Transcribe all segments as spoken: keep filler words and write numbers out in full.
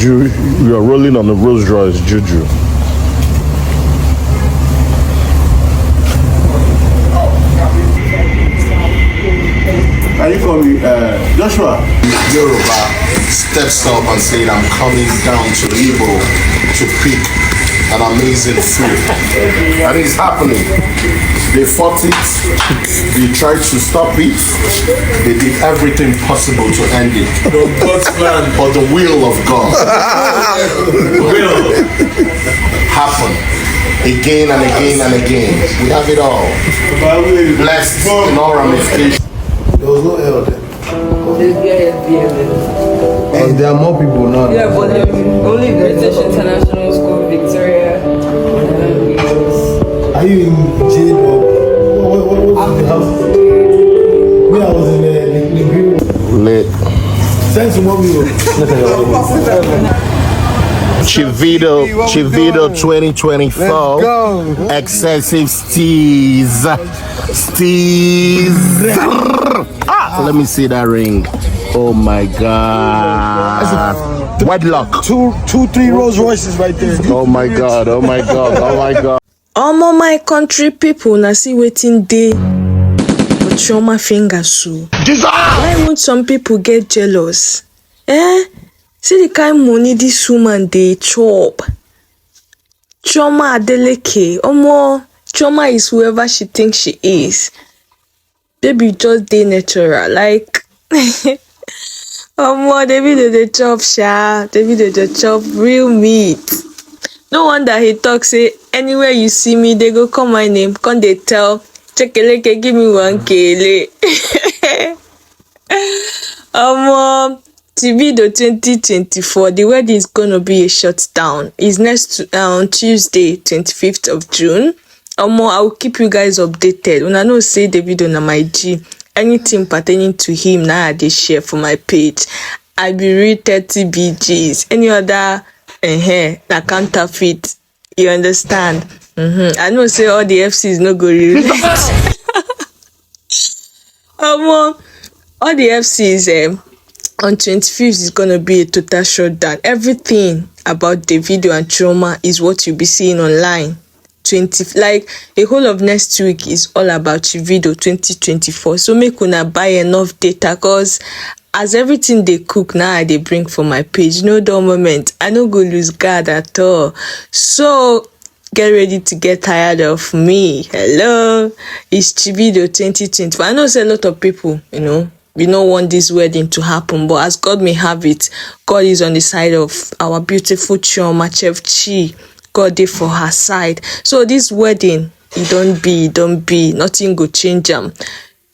You, you are rolling on the Rolls Royce, Juju. Are you coming, uh, Joshua? Yoruba steps up and said, "I'm coming down to Igbo to pick an amazing food." And it's happening. They fought it. They tried to stop it. They did everything possible to end it. But the will of God happen again and again and again. We have it all. Blessed in all ramifications. There was no L there. There's B I S B L. And there are more people now. Yeah, but there's only British International School, Victoria. Are you in jail or what? What? What? What? Me, I was in the, the, the green room. Lit. Send some more people. Chivito, Chivito twenty twenty-four. Excessive steez. Steez. Ah, let me see that ring. Oh my God. Wedlock. Two, two, three Rolls Royces right there. Oh my God. Oh my God. Oh my God. Omo, my country people, na see wetin dey for Chioma finger so. Why won't some people get jealous? Eh? See the kind money this woman dey chop. Chioma Adeleke, omo, Chioma is whoever she thinks she is. Baby just dey natural, like, omo, Davido dey chop sha, Davido dey chop real meat. No wonder he talk say, "Anywhere you see me, they go call my name, come dey tell, 'Chekeleke, give me one kele.'" Omo, Chivido twenty twenty-four, the wedding is gonna be a shutdown. It's next, um, Tuesday, twenty-fifth of June. Omo, I will keep you guys updated. Una know say Davido na my G. Anything pertaining to him, na I dey share for my page. I be real thirty B Gs. Any other, eh, na counterfeit. You understand? Mm-hmm. I know say all the F Cs no go relate. Omo, all the F Cs, um, on twenty-fifth is gonna be a total shutdown. Everything about Davido and Chioma is what you'll be seeing online. Twenty, like, the whole of next week is all about Chivido twenty twenty-four. So make una buy enough data, 'cause as everything dey cook now, I dey bring for my page. No dull moment. I no go lose guard at all. So get ready to get tired of me. Hello, it's Chivido twenty twenty. I know say a lot of people, you know, we no want this wedding to happen, but as God may have it, God is on the side of our beautiful Chioma Chef Chi. God dey for her side. So this wedding, e don be, e don be. Nothing go change am.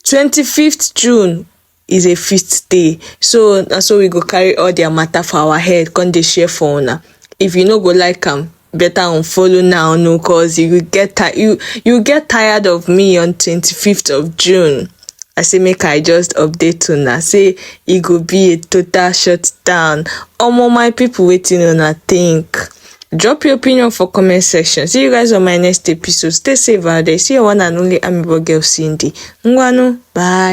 Twenty-fifth June is a feast day. So na so we go carry all their matter for our head, come dey share for una. If you no go like am, better unfollow now, no, 'cause you go get ti-, you, you get tired of me on twenty-fifth of June. I say make I just update una say e go be a total shutdown. Omo, my people, wetin una think? Drop your opinion for comment section. See you guys on my next episode. Stay safe out there. See your one and only Amiibo girl, Cindy. Ngwanu, bye.